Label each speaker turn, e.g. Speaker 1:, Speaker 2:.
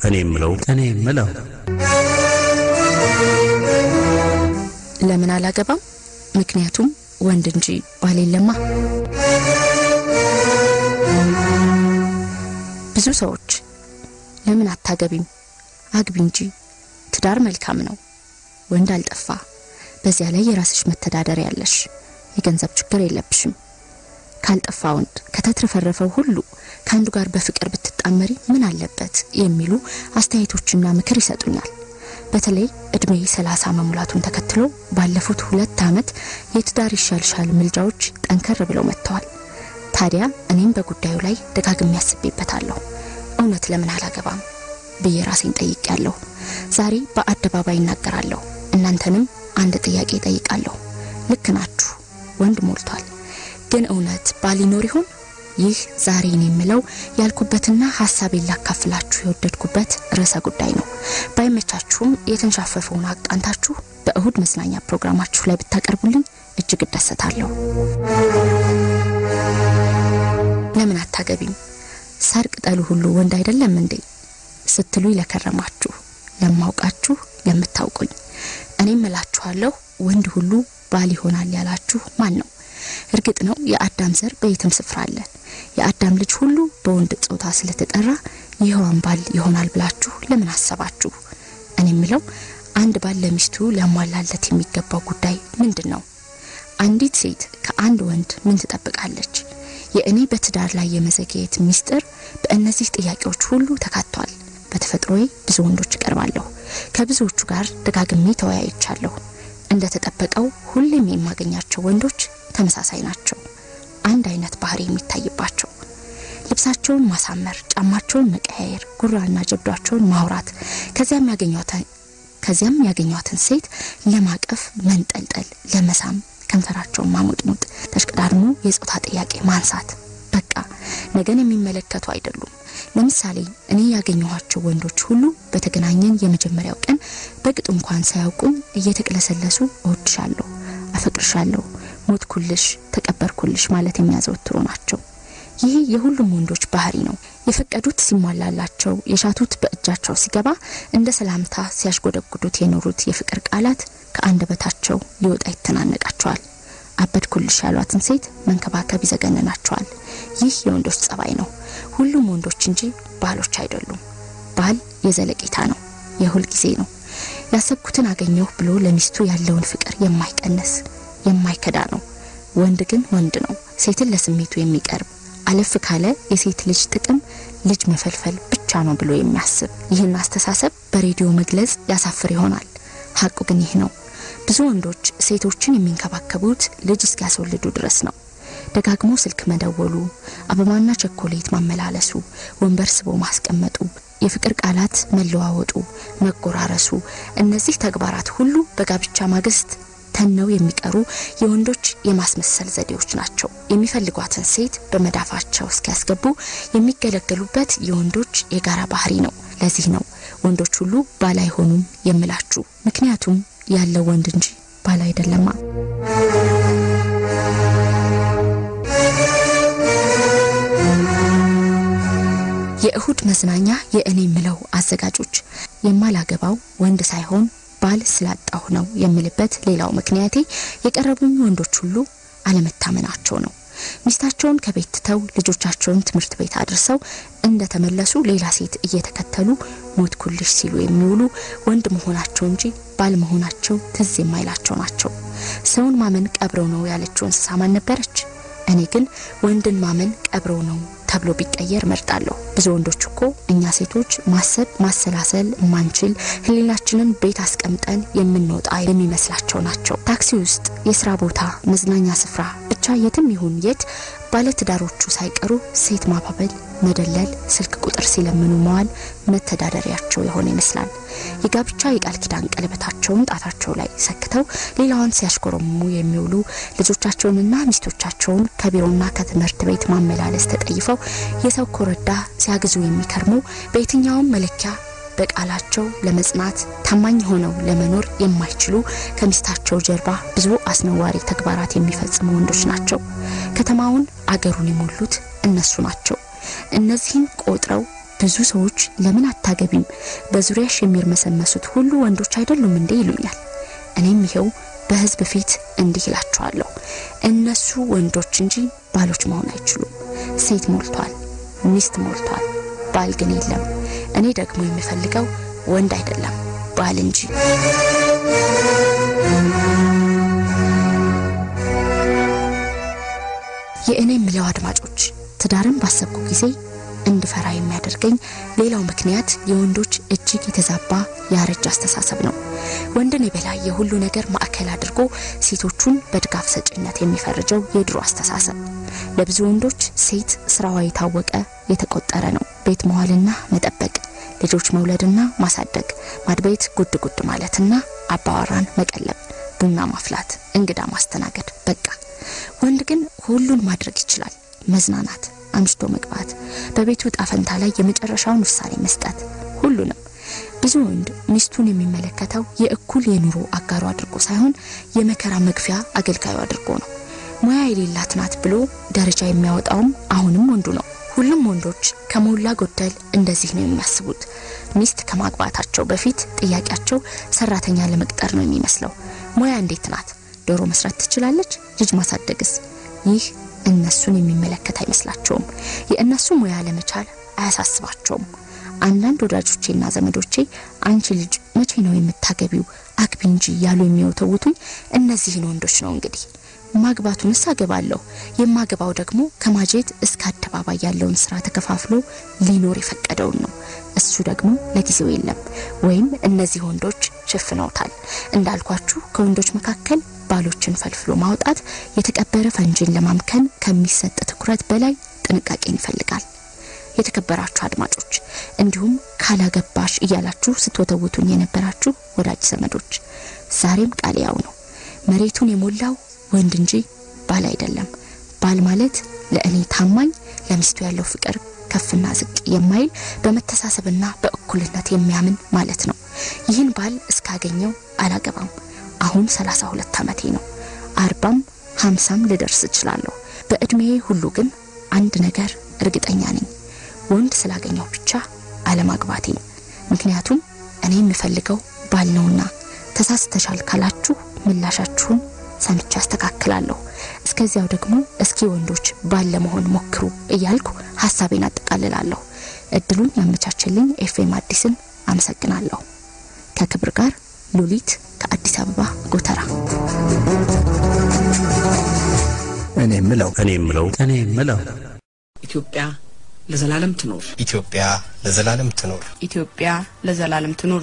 Speaker 1: እኔ የምለው
Speaker 2: እኔ የምለው
Speaker 3: ለምን አላገባም? ምክንያቱም ወንድ እንጂ ባል የለማ። ብዙ ሰዎች ለምን አታገቢም? አግቢ እንጂ ትዳር መልካም ነው፣ ወንድ አልጠፋ፣ በዚያ ላይ የራስሽ መተዳደሪያ ያለሽ፣ የገንዘብ ችግር የለብሽም። ካልጠፋ ወንድ ከተትረፈረፈው ሁሉ ከአንዱ ጋር በፍቅር ብትጣመሪ ምን አለበት የሚሉ አስተያየቶችና ምክር ይሰጡኛል። በተለይ እድሜ 30 መሙላቱን ተከትሎ ባለፉት 2 ዓመት የትዳር ይሻልሻል ምልጃዎች ጠንከር ብለው መጥተዋል። ታዲያ እኔም በጉዳዩ ላይ ደጋግሜ አስቤበታለሁ። እውነት ለምን አላገባም ብዬ ራሴን ጠይቄያለሁ። ዛሬ በአደባባይ እናገራለሁ። እናንተንም አንድ ጥያቄ ጠይቃለሁ። ልክ ናችሁ፣ ወንድ ሞልቷል። ግን እውነት ባል ይኖር ይሆን? ይህ ዛሬ እኔ የምለው ያልኩበትና ሐሳቤን ላካፍላችሁ የወደድኩበት ርዕሰ ጉዳይ ነው። ባይመቻችሁም የተንሻፈፈውን አቃንታችሁ በእሁድ መዝናኛ ፕሮግራማችሁ ላይ ብታቀርቡልኝ እጅግ እደሰታለሁ። ለምን አታገቢም? ሳር ቅጠሉ ሁሉ ወንድ አይደለም እንዴ ስትሉ ለከረማችሁ፣ ለማውቃችሁ፣ ለምታውቁኝ እኔም እላችኋለሁ ወንድ ሁሉ ባል ይሆናል ያላችሁ ማን ነው? እርግጥ ነው የአዳም ዘር በየትም ስፍራ አለ። የአዳም ልጅ ሁሉ በወንድ ጾታ ስለተጠራ የሔዋን ባል ይሆናል ብላችሁ ለምን አሰባችሁ? እኔ የምለው አንድ ባል ለሚስቱ ሊያሟላለት የሚገባው ጉዳይ ምንድን ነው? አንዲት ሴት ከአንድ ወንድ ምን ትጠብቃለች? የእኔ በትዳር ላይ የመዘግየት ሚስጥር በእነዚህ ጥያቄዎች ሁሉ ተካቷል። በተፈጥሮዬ ብዙ ወንዶች እቀርባለሁ። ከብዙዎቹ ጋር ደጋግሜ ተወያይቻለሁ። እንደተጠበቀው ሁሌም የማገኛቸው ወንዶች ተመሳሳይ ናቸው። አንድ አይነት ባህሪ የሚታይባቸው ልብሳቸውን ማሳመር፣ ጫማቸውን መቀያየር፣ ጉራና ጀብዷቸውን ማውራት፣ ከዚያም ያገኟትን ሴት ለማቀፍ መንጠልጠል፣ ለመሳም ከንፈራቸውን ማሞጥሞጥ፣ ተሽቀዳድሞ የጾታ ጥያቄ ማንሳት። በቃ ነገን የሚመለከቱ አይደሉም። ለምሳሌ እኔ ያገኘኋቸው ወንዶች ሁሉ በተገናኘን የመጀመሪያው ቀን በቅጡ እንኳን ሳያውቁኝ እየተቅለሰለሱ እወድሻለሁ፣ አፈቅርሻለሁ፣ ሞትኩልሽ፣ ተቀበርኩልሽ ማለት የሚያዘወትሩ ናቸው። ይህ የሁሉም ወንዶች ባህሪ ነው። የፈቀዱት ሲሟላላቸው፣ የሻቱት በእጃቸው ሲገባ እንደ ሰላምታ ሲያሽጎደጉዱት የኖሩት የፍቅር ቃላት ከአንደበታቸው ሊወጣ ይተናነቃቸዋል። አበድኩልሽ ያሏትን ሴት መንከባከብ ይዘገንናቸዋል። ይህ የወንዶች ጸባይ ነው። ሁሉም ወንዶች እንጂ ባሎች አይደሉም። ባል የዘለቄታ ነው፣ የሁል ጊዜ ነው። ያሰብኩትን አገኘሁ ብሎ ለሚስቱ ያለውን ፍቅር የማይቀንስ የማይከዳ ነው። ወንድ ግን ወንድ ነው። ሴትን ለስሜቱ የሚቀርብ አለፍ ካለ የሴት ልጅ ጥቅም ልጅ መፈልፈል ብቻ ነው ብሎ የሚያስብ። ይህን አስተሳሰብ በሬዲዮ መግለጽ ያሳፍር ይሆናል። ሀቁ ግን ይህ ነው። ብዙ ወንዶች ሴቶችን የሚንከባከቡት ልጅ እስኪያስወልዱ ድረስ ነው። ደጋግሞ ስልክ መደወሉ፣ አበባና ቸኮሌት ማመላለሱ፣ ወንበር ስቦ ማስቀመጡ፣ የፍቅር ቃላት መለዋወጡ፣ መጎራረሱ፣ እነዚህ ተግባራት ሁሉ በጋብቻ ማግስት ተነው የሚቀሩ የወንዶች የማስመሰል ዘዴዎች ናቸው። የሚፈልጓትን ሴት በመዳፋቸው እስኪያስገቡ የሚገለገሉበት የወንዶች የጋራ ባህሪ ነው። ለዚህ ነው ወንዶች ሁሉ ባል አይሆኑም የምላችሁ። ምክንያቱም ያለው ወንድ እንጂ ባል አይደለማ። የእሁድ መዝናኛ የእኔ ምለው አዘጋጆች የማላገባው ወንድ ሳይሆን ባል ስላጣሁ ነው የምልበት ሌላው ምክንያቴ የቀረቡኝ ወንዶች ሁሉ አለመታመናቸው ነው። ሚስታቸውን ከቤት ትተው ልጆቻቸውን ትምህርት ቤት አድርሰው እንደተመለሱ ሌላ ሴት እየተከተሉ ሞትኩልሽ ሲሉ የሚውሉ ወንድ መሆናቸው እንጂ ባል መሆናቸው ትዝ የማይላቸው ናቸው። ሰውን ማመን ቀብረው ነው ያለችው እንስሳ ማን ነበረች? እኔ ግን ወንድን ማመን ቀብረው ነው ተብሎ ቢቀየር መርጣለሁ። ብዙ ወንዶች እኮ እኛ ሴቶች ማሰብ ማሰላሰል ማንችል ሕሊናችንን ቤት አስቀምጠን የምንወጣ የሚመስላቸው ናቸው። ታክሲ ውስጥ፣ የስራ ቦታ፣ መዝናኛ ስፍራ፣ ብቻ የትም ይሁን የት ባለትዳሮቹ ሳይቀሩ ሴት ማባበል፣ መደለል፣ ስልክ ቁጥር ሲለምኑ መዋል መተዳደሪያቸው የሆነ ይመስላል። የጋብቻ የቃል ኪዳን ቀለበታቸውን ጣታቸው ላይ ሰክተው ሌላዋን ሲያሽኮረሙ የሚውሉ ልጆቻቸውንና ሚስቶቻቸውን ከቢሮና ከትምህርት ቤት ማመላለስ ተጠይፈው የሰው ኮረዳ ሲያግዙ የሚከርሙ በየትኛውም መለኪያ በቃላቸው ለመጽናት ታማኝ ሆነው ለመኖር የማይችሉ ከሚስታቸው ጀርባ ብዙ አስነዋሪ ተግባራት የሚፈጽሙ ወንዶች ናቸው። ከተማውን አገሩን የሞሉት እነሱ ናቸው። እነዚህን ቆጥረው ብዙ ሰዎች ለምን አታገቢም፣ በዙሪያሽ የሚርመሰመሱት ሁሉ ወንዶች አይደሉም እንዴ ይሉኛል። እኔም ይሄው በህዝብ ፊት እንዲህ እላቸዋለሁ፣ እነሱ ወንዶች እንጂ ባሎች መሆን አይችሉም። ሴት ሞልቷል፣ ሚስት ሞልቷል፣ ባል ግን የለም። እኔ ደግሞ የምፈልገው ወንድ አይደለም ባል እንጂ። የእኔ የምለው አድማጮች፣ ትዳርን ባሰብኩ ጊዜ እንድፈራ የሚያደርገኝ ሌላው ምክንያት የወንዶች እጅግ የተዛባ ያረጀ አስተሳሰብ ነው። ወንድን የበላይ የሁሉ ነገር ማዕከል አድርጎ ሴቶቹን በድጋፍ ሰጭነት የሚፈርጀው የድሮ አስተሳሰብ። ለብዙ ወንዶች ሴት ስራዋ የታወቀ የተቆጠረ ነው። ቤት መዋልና መጠበቅ፣ ልጆች መውለድና ማሳደግ፣ ማድቤት ጉድ ጉድ ማለትና አባወራን መቀለብ፣ ቡና ማፍላት፣ እንግዳ ማስተናገድ፣ በቃ። ወንድ ግን ሁሉን ማድረግ ይችላል። መዝናናት፣ አምሽቶ መግባት፣ በቤቱ ዕጣ ፈንታ ላይ የመጨረሻውን ውሳኔ መስጠት፣ ሁሉንም። ብዙ ወንድ ሚስቱን የሚመለከተው የእኩል የኑሮ አጋሩ አድርጎ ሳይሆን የመከራ መግፊያ አገልጋዩ አድርጎ ነው። ሙያ የሌላት ናት ብሎ ደረጃ የሚያወጣውም አሁንም ወንዱ ነው። ሁሉም ወንዶች ከሞላ ጎደል እንደዚህ ነው የሚያስቡት። ሚስት ከማግባታቸው በፊት ጥያቄያቸው ሰራተኛ ለመቅጠር ነው የሚመስለው። ሙያ እንዴት ናት? ዶሮ መስራት ትችላለች? ልጅ ማሳደግስ? ይህ እነሱን የሚመለከት አይመስላቸውም። የእነሱ ሙያ ለመቻል አያሳስባቸውም። አንዳንድ ወዳጆቼና ዘመዶቼ አንቺ ልጅ መቼ ነው የምታገቢው? አግቢ እንጂ ያሉ የሚወተውቱኝ እነዚህን ወንዶች ነው። እንግዲህ ማግባቱንስ አገባለሁ። የማገባው ደግሞ ከማጀት እስከ አደባባይ ያለውን ስራ ተከፋፍሎ ሊኖር የፈቀደውን ነው። እሱ ደግሞ ለጊዜው የለም፣ ወይም እነዚህ ወንዶች ሸፍነውታል። እንዳልኳችሁ ከወንዶች መካከል ባሎችን ፈልፍሎ ማውጣት የተቀበረ ፈንጂን ለማምከን ከሚሰጥ ትኩረት በላይ ጥንቃቄን ይፈልጋል። የተከበራችሁ አድማጮች፣ እንዲሁም ካላገባሽ እያላችሁ ስትወተውቱኝ የነበራችሁ ወዳጅ ዘመዶች፣ ዛሬም ቃል ያው ነው። መሬቱን የሞላው ወንድ እንጂ ባል አይደለም። ባል ማለት ለእኔ ታማኝ፣ ለሚስቱ ያለው ፍቅር ከፍና ዝቅ የማይል፣ በመተሳሰብና በእኩልነት የሚያምን ማለት ነው። ይህን ባል እስካገኘው አላገባም። አሁን 32 ዓመቴ ነው። 40ም 50ም ልደርስ እችላለሁ። በእድሜዬ ሁሉ ግን አንድ ነገር እርግጠኛ ነኝ፣ ወንድ ስላገኘው ብቻ አለማግባቴ። ምክንያቱም እኔ የምፈልገው ባል ነውና። ተሳስተሻል ካላችሁ ምላሻችሁን ሰምቼ አስተካክላለሁ። እስከዚያው ደግሞ እስኪ ወንዶች ባል ለመሆን ሞክሩ እያልኩ ሀሳቤን አጠቃልላለሁ። እድሉን ያመቻችልኝ ኤፍኤም አዲስን አመሰግናለሁ። ከክብር ጋር ሉሊት ከአዲስ አበባ ጎተራ።
Speaker 1: እኔ ምለው
Speaker 2: እኔ ምለው
Speaker 4: እኔ ምለው
Speaker 5: ኢትዮጵያ ለዘላለም ትኖር።
Speaker 6: ኢትዮጵያ ለዘላለም ትኖር።
Speaker 7: ኢትዮጵያ ለዘላለም ትኑር።